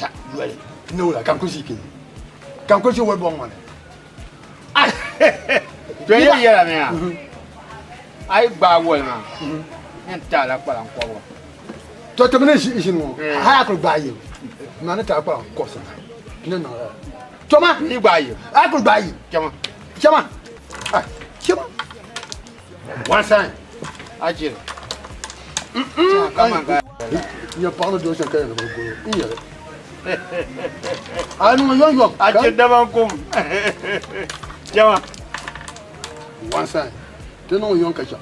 Ta yoli ni wula ka n kuli ʒi kpe ka n kuli ʒi woli bɔŋ ŋɔ ni. To yi yɛla mi yaa a yi gbaai woli maa yɛn taala kpalaŋ kɔbiga. To ti mi ni ʒi ʒini ŋɔ hali a kuli gbaai yim maa ni taai kpalaŋ kɔbisi nahi ni niŋ lala. To ma Yi gbaai yim. A kuli gbaai yim. Chama. Chama. Ah, chama. One sign. A chiri. Nyɛ paɣa ni doo shɛm ka yɛn bi golo n yɛli. A niŋ yɔn yɔn. A chiri daba kum. Chama. One sign. Ti niŋ yɔn ka chɛŋ.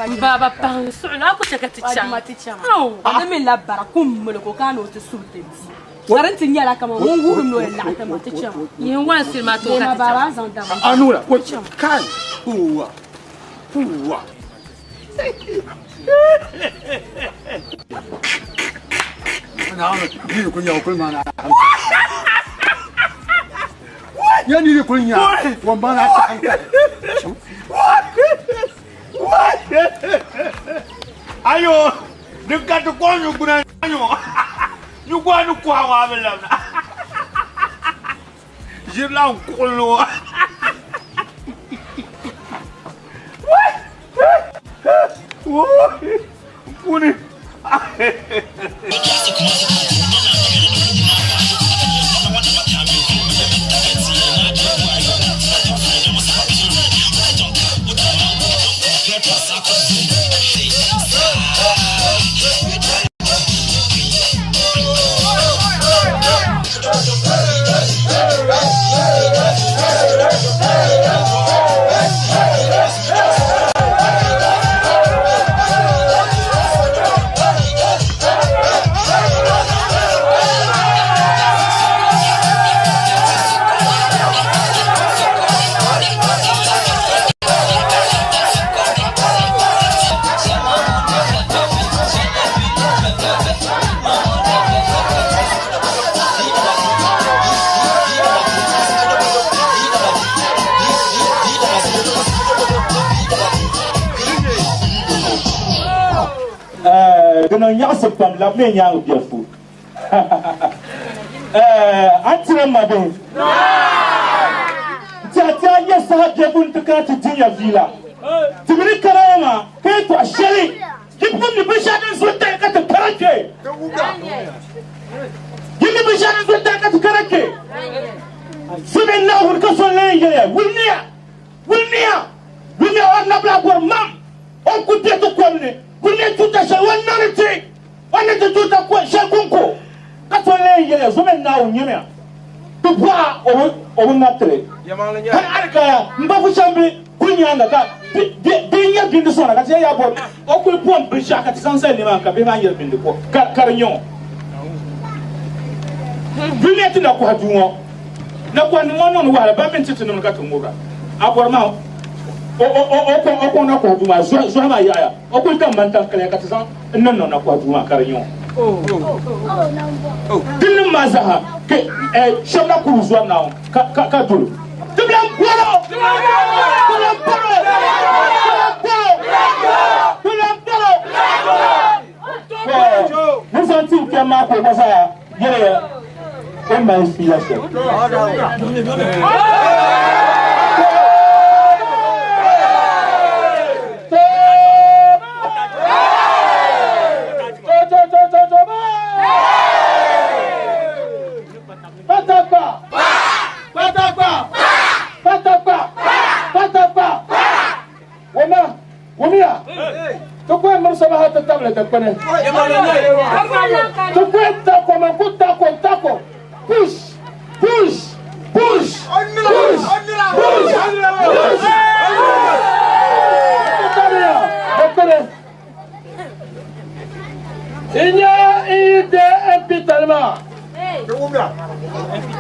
N baaba pahi n suɣulo a ku chɛ ka ti chaŋ. Aw! A di mi la bara kum mili ka o kana ni o ti suhi ti di. Ka din ti nyɛla kaman ŋun wuhiri ni o yɛn laɣim ti ma ti chaŋ. Yin wan siri maa tooi ka ti chaŋ. A nuu la, o kai, huwa, huwa. Ni kuli nya o kuli maana. Ya ni kuli nya o maana hankali. Ayo, din ka ti kɔŋ nyuguna nyo. Nyugua ni kɔha ŋɔ a bi labina. Ʒirila n kuɣili ŋɔ. Puuni. Di niŋ nyaɣisi pam labimi nyaaŋa biɛlifu. A ni tiri m ma bihi? N-tɛha ti a nya saha biɛhigu nti kana ti dunia fiila. Ti mi ni kana ŋɔ maa ka yɛtɔɣ shɛli Yi pun mi binshɛɣu din zo tali ka ti kara kpe. Yi mi binshɛɣu din zo tali ka ti kara kpe. Simi Naawuni ka so lee yɛliya, Wulmiya! Wulmiya! Wulmiya o nabila bɔri mam o ni ku be ti kom ni. Wulmiya tuuta shɛli o ni niŋdi ti o ni ti tuuta shɛli kɔŋko. Ka so lee yɛliya, Zomi Naawuni nyamiya, ti bɔha o bi ŋariti li. Hal alikaya m ba Fushɛmbi kuli nyaaŋa ka bihi nyari bindi sɔŋda ka ti yɛli yaa bɔri o kuli bom binshɛɣu ka ti zaŋ zali nimaani ka bihi maa nyari bindi ka di nyɛ o. Dunia ti nakɔha duu ŋɔ nakɔha nim ŋɔ niŋdi wahala ban mini ti ti niŋdi ka ti ŋubira a bɔri maa o kɔŋ nakɔha duu maa zɔhi maa yaɣaya o kuli dam mantaŋ kaliya ka ti zaŋ n niŋ niŋ nakɔha duu maa ka di nyɛ o dinnim maa zaaha shɛba na kuli zɔri Naawuni ka dolo ti biɛni bɔro ti biɛni bɔro ti biɛni bɔro ni zaŋ ti kpɛm maa ka o gba zaa yɛliya o ni mali fiila shɛli. Patakpa! Patakpa! Patakpa! Patakpa! Wama, wumiya, ti ku yɛn miri sabaha ti tabili dikpuni. Ti ku yɛn tako mi ku tako tako push push push push push push ti tabiya dikpuni. N nya n yi deei MP tali maa,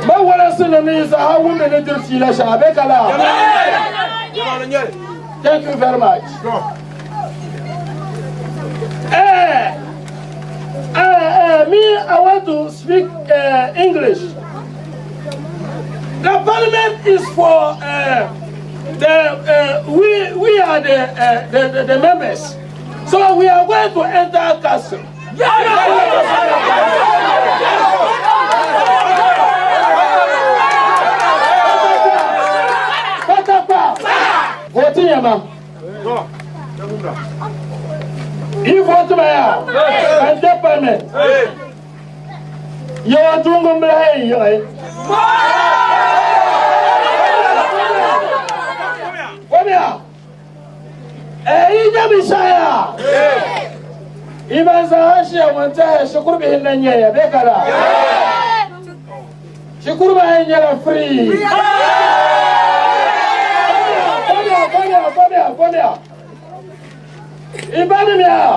ma walansinim ni yi zaaha wumdi ni diri fiila shɛm, a be ka laa? Thank you very much. Eh, eh, eh, me, I want to speak English. The parliament is for the, we are the members. So we are going to enter castle. ma. Yi vote ma yaa? Ban kpɛ parliament. Yawa tuungu m bila yɛn yiɣi. Wamiya. Yi nya binshɛɣu yaa? Yi ban zaa ʒiya ŋɔ n-tɛhiya shikuru bihi n-na nyɛ ya bee ka laa? Shikuru maa yɛn nyɛla free. Kɔmiya, kɔmiya, kɔmiya, kɔmiya. Ibanim yaa,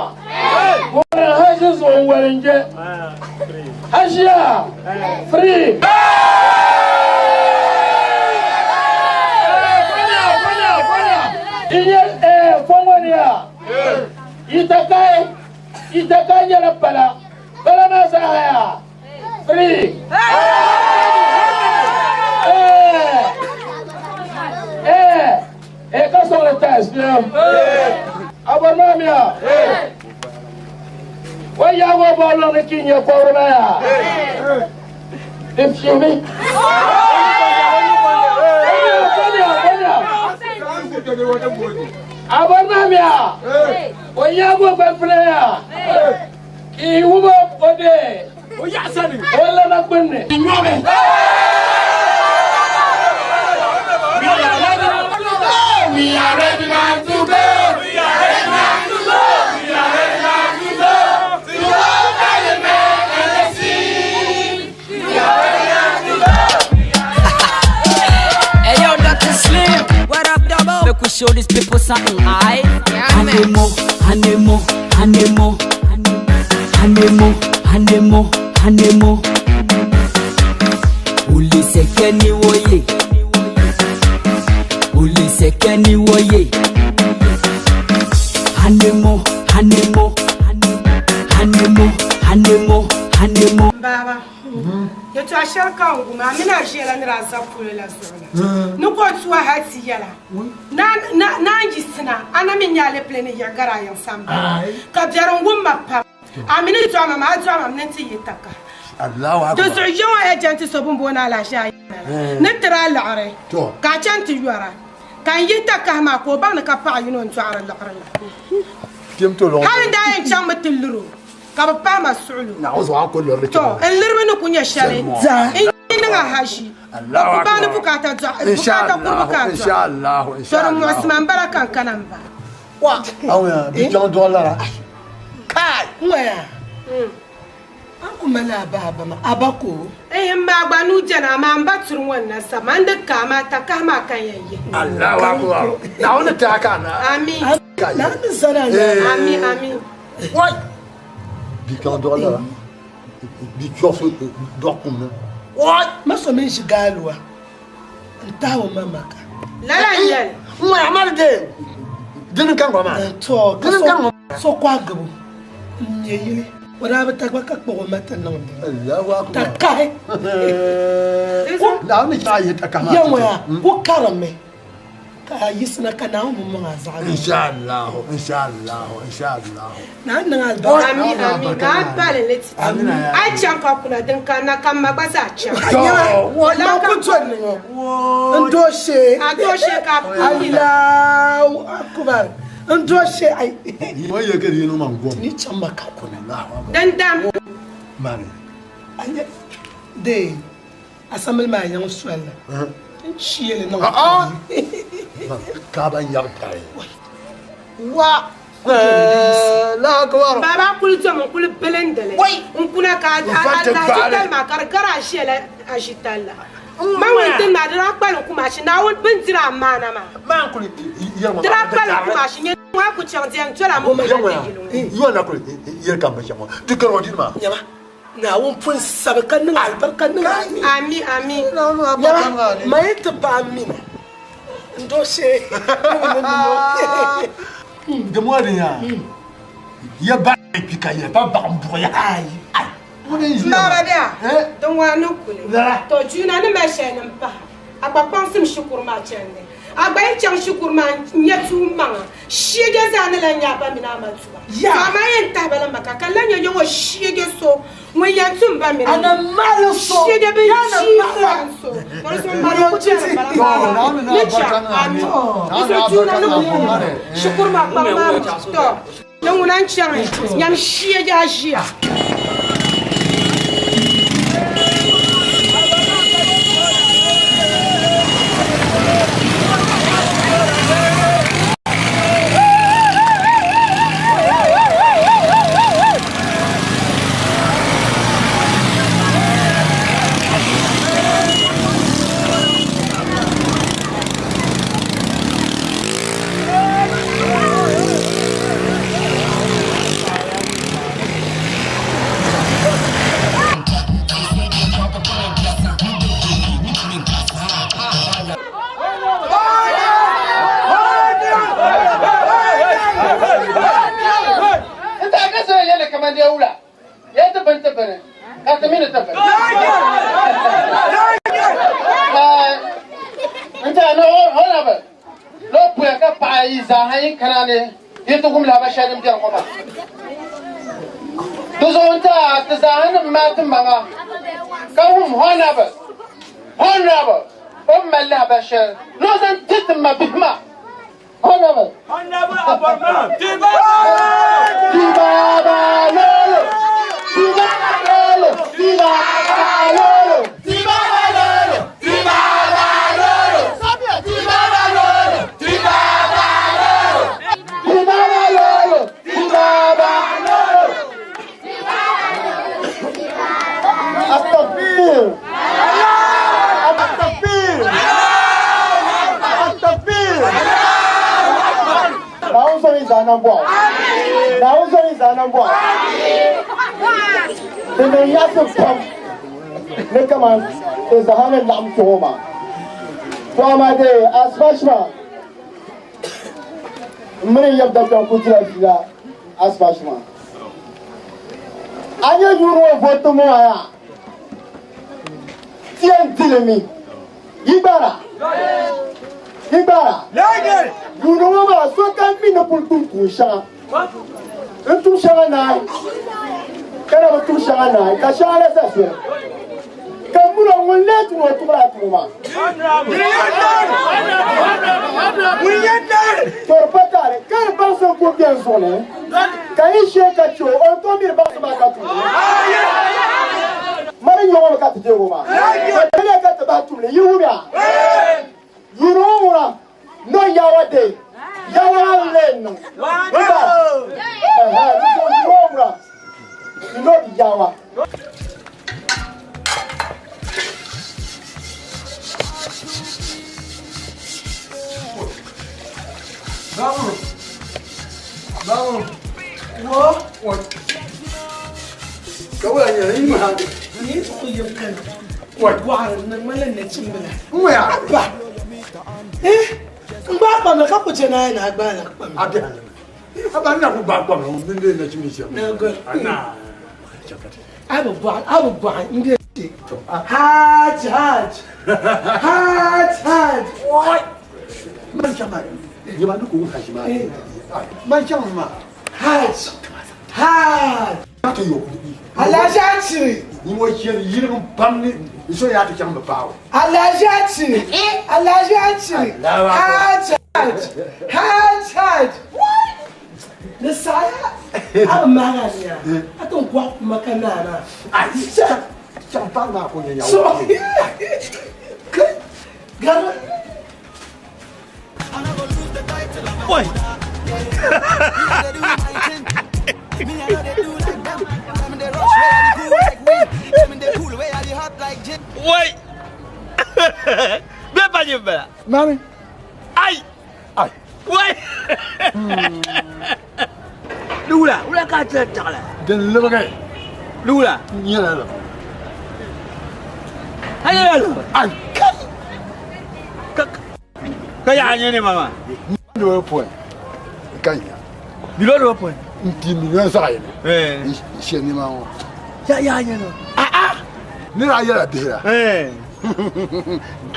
ŋuni haʒi zuɣu n-wali n-je. Haʒiya, free. Kɔmiya, kɔmiya, kɔmiya. Yi nyɛ fɔŋɔ ni yaa, yi takai, yi takai nyɛla pala. Pala maa zaa yaa. Free. Eh, eh, ka sɔŋli tiles bɛ. A bɔri maa miya. O yaagi o bɔri lɔŋ ni ki nyɛ kɔbiri maa yaa. Di fihimi. A bɔri maa miya. O yaagi o gbampina yaa. Ki wubo o dee. O yaɣasa ni. O lana gbunni. Nyɔmi. We are ready now to go. We are ready now to go. We are ready now to go. To the parliament and the sea. We are ready now to go. Hey yo, Dr. Slim. What up, double? Make we show these people something, aight? Yeah, man. Anemo, anemo, anemo, anemo, anemo, anemo. Uliseke ni woye. Uliseke ni woye. Anemo, anemo, anemo, anemo, anemo. Baba, yɛtɔɣa shɛli ka n wum a mini a ʒiɛla ni daa za polo la zuɣu la ni ka o tu a hali ti yɛla naan yiɣisina a na mi nyɛ alepile ni yiɣi gari a yiŋ sambani ka biɛri n wum ma pam a mi ni dɔɣi ma maa a dɔɣi ma mi ni n ti yi takahi di zuɣu yiŋɔ ɛjɛnti so bini booni alaʒee a la ni tiri a liɣiri ka a chani ti yɔra ka n yihi takahi maa ka o baŋ ni ka paɣa yino n dɔɣiri liɣiri la hali n daa yɛn chaŋmi ti liri o ka bɛ pahi ma suɣulo. To, n liriba ni ku nyɛ shɛli n yi niŋ a haʒi, ku baŋ ni bukaata dɔɣi, bukaata kuribu ka a dɔɣi. To di muɣisi ma m-bala ka n kana m-ba. Ŋɔya, a ku mali a ba a ba maa, a ba ka o. Ehi, m ma gba nuu jɛni, amaa m ba turi ŋɔ n-na sa ma, n di ka, amaa takahi maa ka n yɛn yihi. Ami. Naawuni zani a nyaaŋa. Ami, ami. Bi kpiɔŋ dɔɣi lala, bi kpiɔŋ so dɔɣi kum ni. Ma so mini ʒi gaaluwa n-tahi o ma Maka. Lala n-nyɛ li. Ŋɔya mali dee dini n-ka ŋɔ maa. Tɔ, ka Dini n-ka ŋɔ. so kɔhi gibu n-nyɛ yili. O daa bi ta gba ka kpuɣi o ma ti niŋ di. Allahu akbar. Takahi. Naawuni ni chaai yihi takahi maa Ya ti ŋɔya, ti. ku karimmi. Ka a yiɣisina ka Naawuni mini maŋ a zaɣa niŋ. Inshallahu, inshallahu, inshallahu. Naawuni niŋ alibarika. Ami, ami, ka a pali li ti ti. A yi chaŋ ka kuna din kanna ka m ma gba zaa chaŋ. Nyɛla man ku doli ni ŋɔ n dooshee. A dooshee ka a puhi la. Allahu akubar n dooshee ai. Mo yɛ ka di yi niŋ ma n gom. Ti ni chaŋ ma ka kuna. Din dam. Mani. A nyɛ dee. Asamili maa yiŋ soli la n chieli niŋ Kaaba n-yɛri pahi. Wa! Baba kuli domi n kuli bilindili n kuna ka alahichi maa ka di gari a ʒiɛla aʒitali la man ŋun dini maa di daa kpalim kumashi Naawuni bindira amaana maa di daa kpalim kumashi nyɛ ŋɔ a ku chaŋ diɛm dola mi kuna ti yili ŋɔ. Yɔna kuli yɛli ka m bi chaŋ ŋɔ di gari o dini maa. Naawuni pun sabi ka niŋ alibarika niŋ a ni. Ami, ami. Yɛla, ma yi ti baɣa m mina n dooshee ni ni mo. Di mo di yaa, ya ba kpi ka ya ba baɣa m buɣi ya. Ayi. Ai, ŋuni n-ʒiya M baaba maa? bia, Eh? din waa ni kuli. Lala. To, juuna ni mali shɛli ni m pahi a gba kpaŋsim shikuru maa chandi. A gba yi chaŋ shikuru maa n-nya tuun maŋa. Shiege zaa ni lan nya a ba mini a ma tuma. To amaa yɛn tahi ba la maka ka lan nya yɔŋɔ shiege so ŋun yɛn tum ba mini a ma. Shiege bɛ ʒii fɔrim so. To di zuɣu mali ku chɛri m-bala baaba ni chaŋ a mi. Di zuɣu tuuna ni ku wum shikuru maa kpaŋ maa mi. To ni ŋuna n-chaŋ nyam shiege a ʒiya.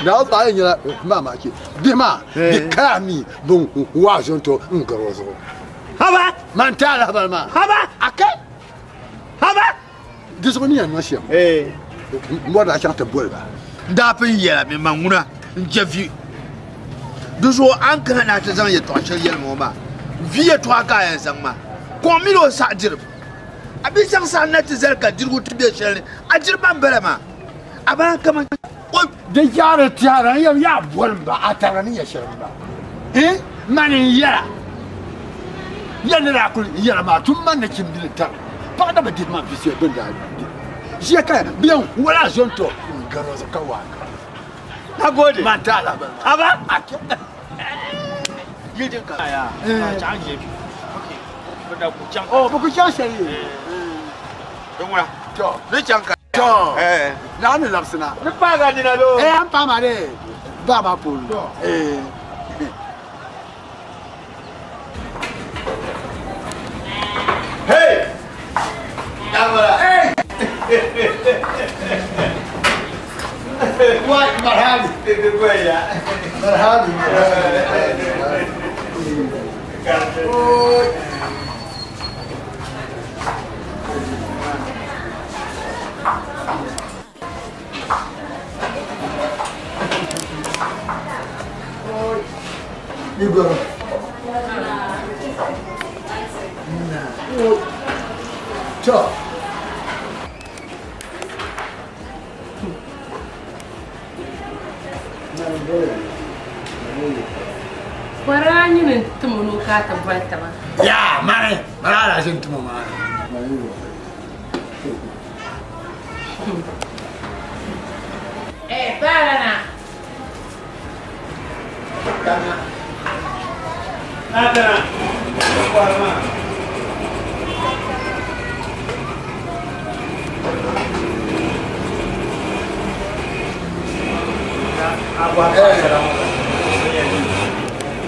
Na paɣa yɛn nyɛla mamaki. Bihi maa, di kaya mi bin waa zonto n gari o zuɣu. Haba! Man ti a lahibali maa. Haba! A kai! Haba! Di zuɣu ni yɛn niŋ shɛm, m bɔri ni a chaŋ ti boli ba. N daa pun yɛla mi ma ŋuna n-chɛ vi. Di zuɣu a ni kana ni a ti zaŋ yɛtɔɣ shɛli yɛli ma ŋɔ maa, vi yɛtɔɣa ka a yɛn zaŋ maa. Kɔŋ mini o saɣi diriba. A bi zaŋ saɣi na ti zali ka dirigu ti be shɛli ni, a diri ba m-bala maa. A baa kaman o. Di yaari tɛhira n yɛm yaa boli m ba, a tarigi ni nya shɛli m ba. N mani n yɛra, ya ni daa kuli yɛra maa tum man nachimbila tari paɣa da bi dihi man vi shɛli bɛ ni daa di ʒiya ka bɛ yɛn wali a zɔntɔ n-gari o zuɣu ka waa gari. Na gode. Man ti a lahibali maa. Haba. A kpe. Yili din ka ya, ka chaŋ je bi. Okay. Bɛ da ku chaŋ. Oh, bɛ ku chaŋ shɛli ye. Di ŋuna. To. Ni chaŋ ka. To. Eh. Naa ni labisi na. Ni paagi a nina loo. Eh, an paai maa de baa maa puuni. Eh. Hey! Yabala. Hey! Wai, marhabi. Marhabi. Oi. Igor. To. Bɔra nyini n-tim o ni o ka ti boli ti ma. Ya, mani, mani ala ʒin timo maa. Eh, baala na. Kana. Natana. Kɔhima.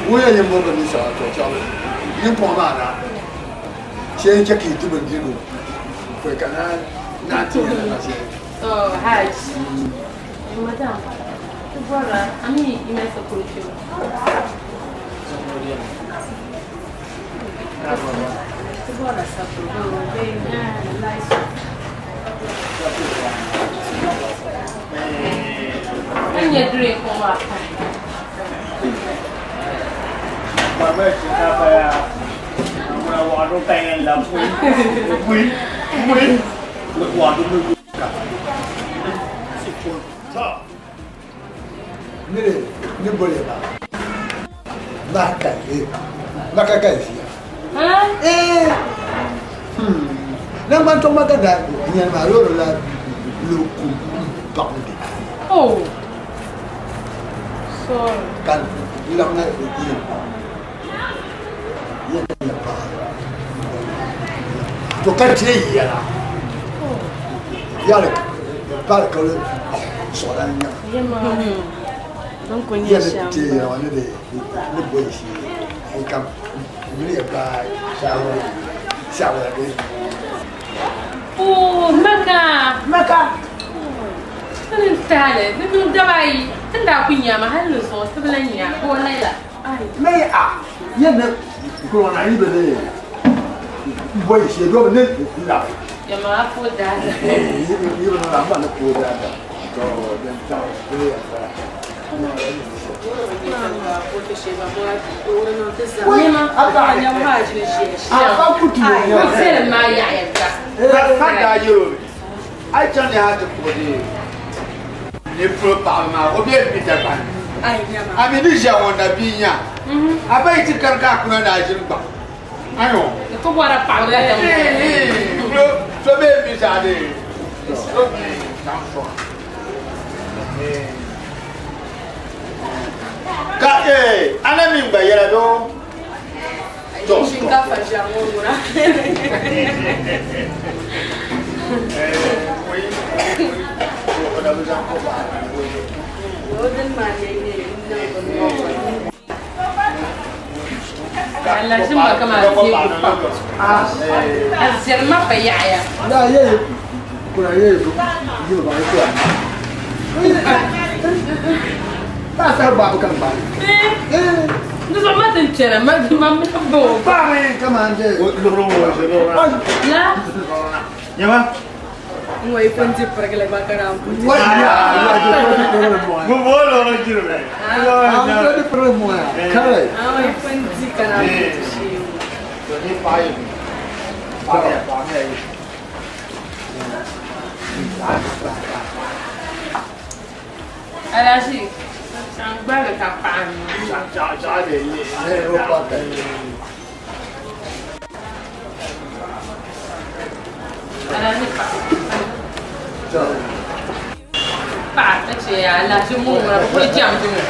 Ŋun yɛn yɛn bɔri ba ninsala to chaɣali nimpɔŋ maa na shee n chɛ ka yi di bindirigu pɔi ka naa ti yɛn na shee. Oh, Hajj. Madam, ti bɔrila a mi yi mali sakoro kpɛ ŋɔ. Ti bɔrila sakoro bee lai N nyɛ drink ŋɔ maa pahi. Baba shinkafa ya muna waɣado ka yɛn la pui pui pui Waɣado mi ka. Mire ni boli ba. Maka e. Maka ka ʒiya. Eh. Nangbani tɔŋ ma ka daa nyɛli maa loori la lu kum paɣindi. Oh. Sorry. Ka labina yɛn yɛn nyɛ paɣa. To ka teei yɛla. Yɛli pali ka zuɣulan nyɛma. Yɛli teei yɛla ŋɔ ni di ni boli shee kam mini ya gbaai shawara shawara di. Oh, Maka. Maka. Ti ni tahali di niŋ daba ayi ti ni daa ku nya ma hali ni zuɣu ti bi lan nya ka o layla. Mɛ a yɛn ni kurugu na yi bi ni boli shee dɔbi ni labi. Yɛma a fo daa. Yi bi ni labi ma ni ko daa da. To din taɣi di yɛn bala. Viɛlim maa yaɣiya gba. Ka daa yɛl o mi, a yi chaŋ ni a ti kpuɣi di ni puli paɣaba maa, o bela mi Dagbaŋ ni. A mi ni ʒiya ŋɔ na bia nya, a ba yi ti kani ka a kuna ni a ʒini gbaŋ. Ayo. Di ku bɔra paɣaba la dama. Kulo so bee mi zaa di so mi chaŋ sɔŋ. Ka a na mi gba yɛla doo. To. Shinkafa ʒiɛm ŋɔ ŋuna. Allah ʒi ma kama a deegu pam. A viɛli ma pa yaɣiya. La ye kuna ye yi ba yi kura. Paɣasara gbaabu ka n gbaai. Di zuɣu ma ti n kpɛra ma ma mi bo. Paɣa mi kaman de. La. Nyama. N wa ifo n di pirigili gba ka naan puti. Wa ya ya di pirigili mo. Mo bo lɔrɔ jiri mɛ. An di pirigili mo ya. Kare. An wa ifo n di ka naan puti shee. To ni paɣa yi. Paɣa ya paɣa ya yi. Alaji. N gbaagi ka paɣa ni. Alaji paɣa. Paɣa ka chɛ alaji ŋɔ ŋuna bi kuli jɛmdi ŋɔ.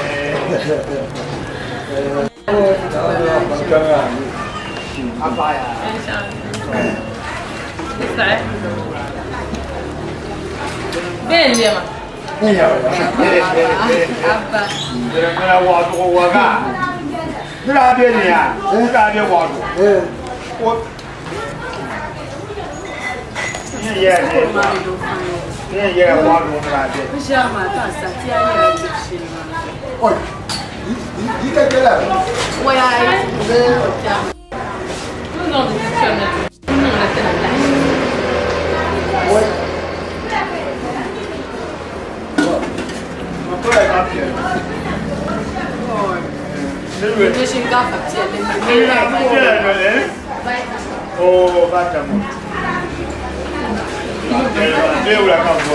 Bee n lema. Abba. Mira wadugu waga. Mira be ni ya. Mira be wadugu. O. Ni ye ni. Ni ye wadugu mira be. Pijama ta sa ti a nyɛla dibu shee maa. Oi. Yi ka kɛla. Waya yi. N zaŋ di chana ti niŋla ti na lahi. Oi. Ni shinkaafa piɛlli ni Oh, bata mo. Be wula ka bɔ.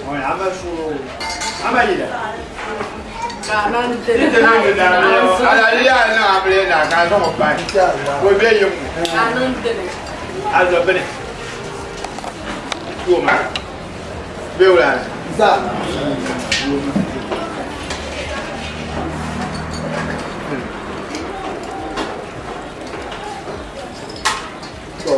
Oi, ama su. Ama yila. Ala ya na able na ka so ko pa. Ko be yin mu. Azo bene. Tuo ma. Be wula. Za. So,